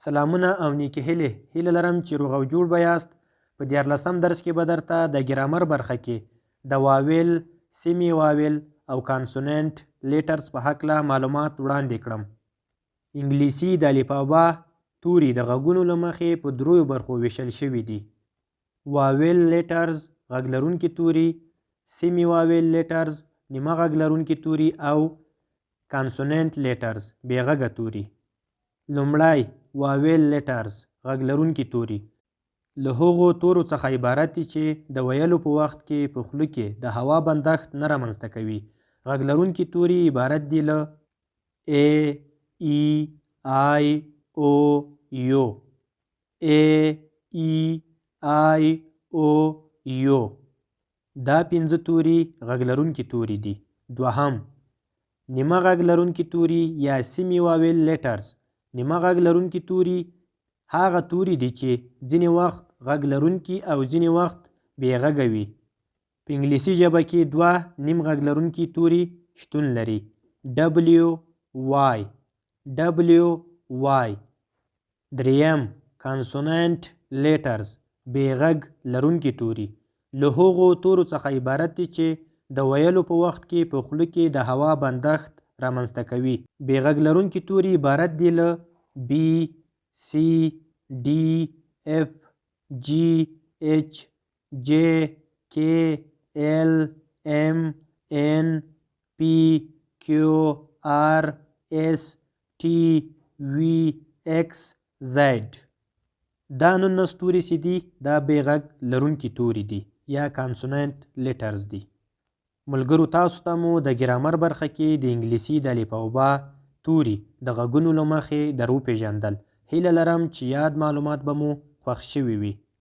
سلامونه او نیکې هیلې. هیله لرم چې روغ او جوړ به یاست. په دیارلسم درس کې به درته د ګرامر برخه کې د vowel، semi vowel او consonant letters په هکله معلومات وړاندې کړم. انګلیسي د الفبا توري د غږونو له مخې په دریو برخو ویشل شوي دي: vowel letters، غږ لرونکي توري، semi vowel letters، نیمه غږ لرونکي توري، او consonant letters، بې غږه توري. لومړی، vowel letters، غږ لرونکي توري، له هغو تورو څخه عبارت دي چې د ویلو په وخت کې په خوله کې د هوا بندښت نه رامنځته کوي. غږ لرونکي توري عبارت دي له A، E، I، O، U. A، E، I، O، U، دا پنځه توري غږ لرونکي توري دي. دوهم، نیمه غږ لرونکي توري یا semi vowel letters. نیمه غږ لرونکي توري هغه توري دي چې ځینې وخت غږ لرونکي او ځینې وخت بې غږه وي. په انګلیسي ژبه کې دوه نیم غږ لرونکي توري شتون لري: W، Y. W، Y. دریم، consonant letters، بې غږ لرونکي توري، له هغو تورو څخه عبارت دي چې د ویلو په وخت کې په خوله کې د هوا بندښت رامنځته کوي. بې غږ لرونکي توري عبارت دي له B، C، D، F، G، H، J، K، L، M، N، P، Q، R، S، T، V، X، Z. دا 19 توري چې دي، دا بې غږ لرونکي توري دي یا consonant letters دي. ملګرو، تاسو ته مو د ګرامر برخه کې د انګلیسي د الفبا توري د غږونو له مخې در وپېژندل. هیله لرم چې یاد معلومات به مو خوښ شوي وي.